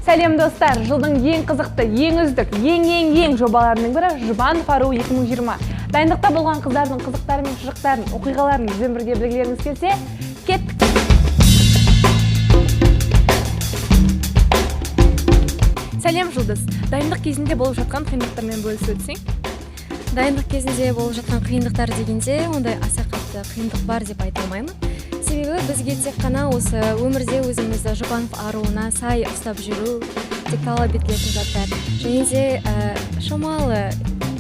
Сәлем, достар! Жылдың ең қызықты, ең үздік, ең ең ең жобаларының бірі «Жұбанов аруы 2020». Дайындықта болған қыздардың қызықтары мен шыжықтарын, оқиғаларын бізбен бірге білгілеріңіз келсе, кеттік! Сәлем, Жұлдыз! Дайындық кезінде болып жатқан қиындықтармен бөлісіп өтсең. Дайындық кезінде болып жатқан қиындықтар дегенде, ондай аса қатты қиындық бар деп айта алмаймын. Себебі бізге тек қана осы өмірде өзімізді Жұбанов аруына сай ұстап жүру тек талап етілетін заттар. Және де шамалы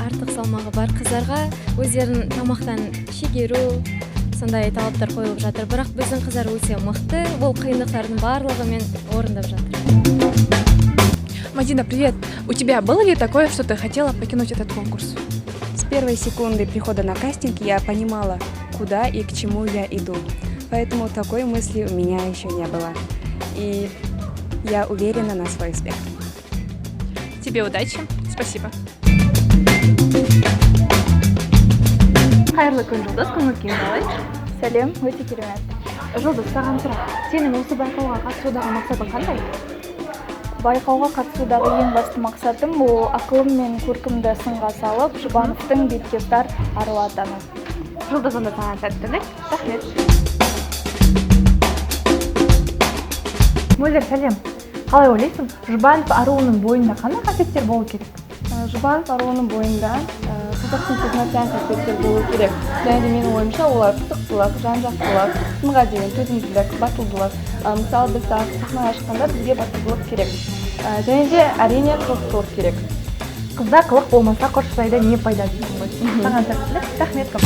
артық салмағы бар қыздарға өздерін тамақтан шегеру, сондай талаптар қойылып жатыр. Бірақ біздің қыздар өте мықты, бұл қиындықтардың барлығымен орындап жатыр. Мадина, привет! У тебя было ли такое, что ты хотела покинуть этот конкурс? С первой секунды прихода на кастинг я понимала, куда и к чему я иду. Поэтому такой мысли у меня еще не было. И я уверена на свой успех. Тебе удачи. Спасибо. Қайырлы күн, Жұлдыз! Көңіл күйің қалай? Сәлем, өте керемет. Жұлдыз, саған сұрақ. Сенің осы байқауға қатысудағы мақсатың қандай? Байқауға қатысудағы ең басты мақсатым — ол ақылым мен көркімді сынға салып, Жұбановтың бетке ұстар аруы атану. Жұлдыз, онда саған сәттілік, рахмет. Мөлдір, сәлем! Қалай ойлайсың, Жұбанов аруының бойында қандай қасиеттер болу керек? Жұбанов аруының бойында қазақтың қызына тән қасиеттер болу керек. Және де менің ойымша, олар пысықтылық, жан жақтылық, сынға деген төзімділік, батылдылық. Мысалы, біз сахнаға шыққанда бізге батылдылық керек. Және де, әрине, қылықтылық керек. Қызда қылық болмаса, құр шырайда не пайда дейсің ғой. Саған сәттілік, рахмет көп.